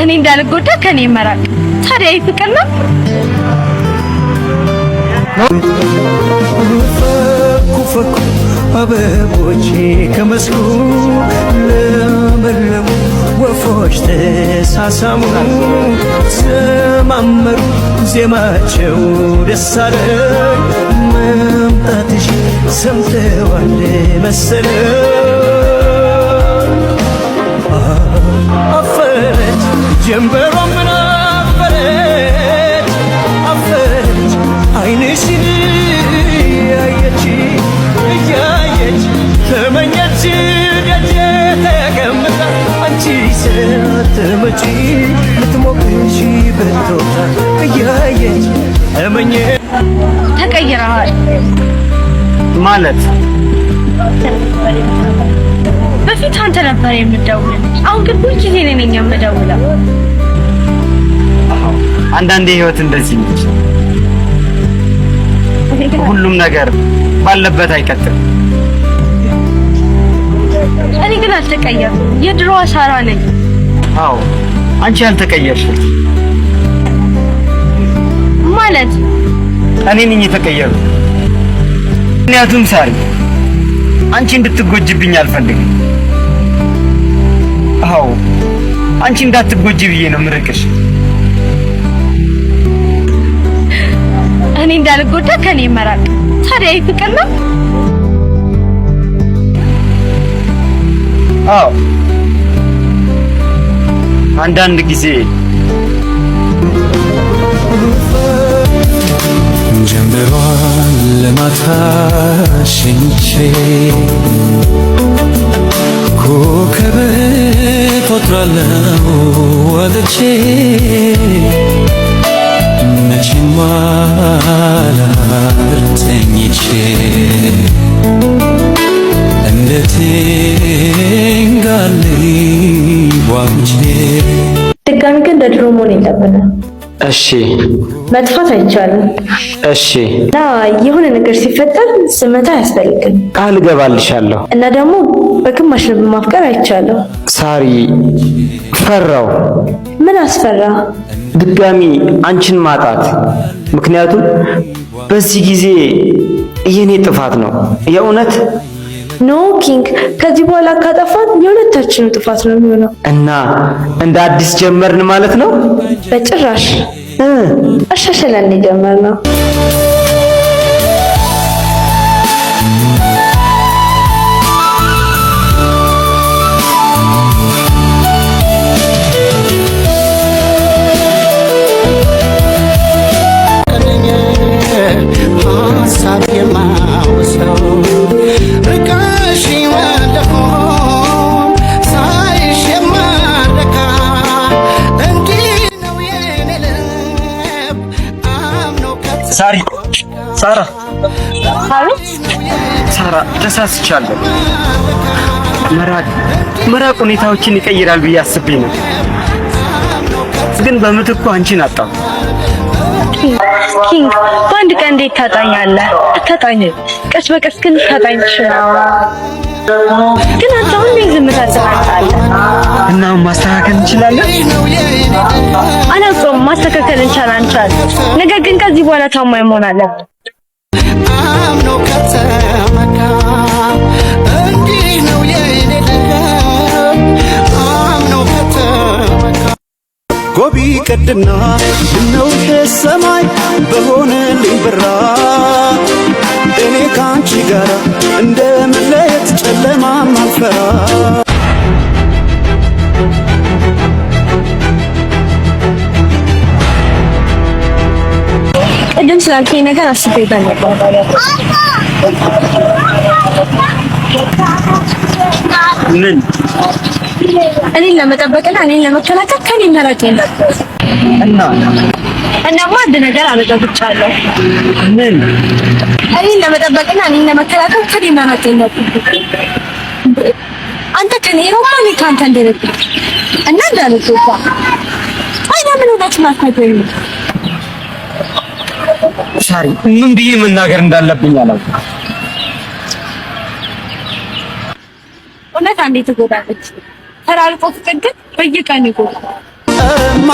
እኔ እንዳልጎዳ ከኔ መራቅ። ታዲያ ይህ ፍቅር ነው? ፈኩ ፈኩ አበቦቼ ከመስኩ ለመለሙ፣ ወፎች ተሳሳሙ ዘማመሩ፣ ዜማቸው ደስ አለኝ። መምጣትሽ ሰምተዋል መሰለኝ። አፈረች ጀንበሯ፣ ምን አፈረች፣ አፈረች አይንሽን እያየች እያየች ተመኘች ደጄ ተቀምጣ አንቺ ስትመጪ ልትሞቅሽ ብትወጣ እያየች ተመኘ። ተቀይረሃል። ማለት? በፊት አንተ ነበር የምደውልልኝ፣ አሁን ግን ሁልጊዜ እኔ ነኝ የምደውለው። አንዳንዴ ህይወት እንደዚህ ነች። ሁሉም ነገር ባለበት አይቀጥልም። እኔ ግን አልተቀየርኩም። የድሮዋ ሳራ ነኝ። አዎ፣ አንቺ ያልተቀየርሽም። ማለት? እኔ ነኝ የተቀየርኩት። ምክንያቱም ሳሪ፣ አንቺ እንድትጎጅብኝ አልፈልግም። አዎ፣ አንቺ እንዳትጎጂ ብዬ ነው ምርቅሽ። እኔ እንዳልጎዳ ከኔ መራቅ። ታዲያ ይህ ፍቅር ነው? አዎ፣ አንዳንድ ጊዜ ጀንበሯን ለማታ ሸኝቼ ኮከብ ቆጥራለሁ ወጥቼ፣ መቼም አላድር ተኝቼ እንደ ትንጋሊ ጓጉቼ። ድጋሚ ግን እንደ ድሮ መሆን የለብንም። እሺ። መጥፋት አይቻልም። እሺ። እና የሆነ ነገር ሲፈጠር ዝምታ አያስፈልግም። ቃል እገባልሻለሁ። እና ደግሞ በግማሽ ልብ ማፍቀር አይቻልም። ሳሪ፣ ፈራው። ምን አስፈራ? ድጋሚ አንቺን ማጣት። ምክንያቱም በዚህ ጊዜ የኔ ጥፋት ነው የእውነት። No ኪንግ፣ ከዚህ በኋላ ካጠፋን የሁለታችንም ጥፋት ነው የሚሆነው። እና እንደ አዲስ ጀመርን ማለት ነው? በጭራሽ፣ አሻሽለን የጀመርነው። ሀሳብ የማውሰው ርቀሽ ወለሆን ሳይሽ የማረካ እንዲህ ነው የኔ ልብ አምኖ ሳሪ፣ ሳራ። አቤት። ሳራ፣ ተሳስቻለሁ። መራቅ መራቅ ሁኔታዎችን ይቀይራል ብዬ አስቤ ነው፣ ግን በምትኩ አንቺን አጣሁ። ኪንግ፣ በአንድ ቀን እንዴት ታጣኛለህ? አታጣኝም። ቀስ በቀስ ግን ታጣኝ ትችላለህ። ግን አንተ ሁሌ ዝምታ ትመርጣለህ። እና አሁን ማስተካከል እንችላለን? አላውቀውም ማስተካከል እንቻል አንቻል። ነገር ግን ከዚህ በኋላ ታማኝ መሆን አለብን። አምኖ ከተመካ እንዲህ ነው የኔ ልብ አምኖ ከተመካ። ጎቢ ቀድና ምነው ሰማይ በሆነልኝ ብራ፣ እኔ ካንቺ ጋራ እንደ መለየት ጨለማም አልፈራ። ቅድም ስላልከኝ ነገር አስቤበት ነበር። ምን? እኔን ለመጠበቅና እኔን ለመከላከል ከኔ መራቅ የለም። እና? እናማ አንድ ነገር አረጋግጫለሁ። ምን? እኔን ለመጠበቅና እኔን ለመከላከል ከኔ መራቅ የለም። አንተ ከኔ ሮማ፣ እኔ ከአንተ እንደረቅ እና እንዳልጎዳ። አይ፣ ለምን እውነቱን አትነግረኝም? ሳሪ፣ ምን ብዬ መናገር እንዳለብኝ አላውቅም። እውነት አንዴ ትጎዳለች። ተራርቆ ፍቅር ግን በየቀኑ ይጎዳል። አይቀርም።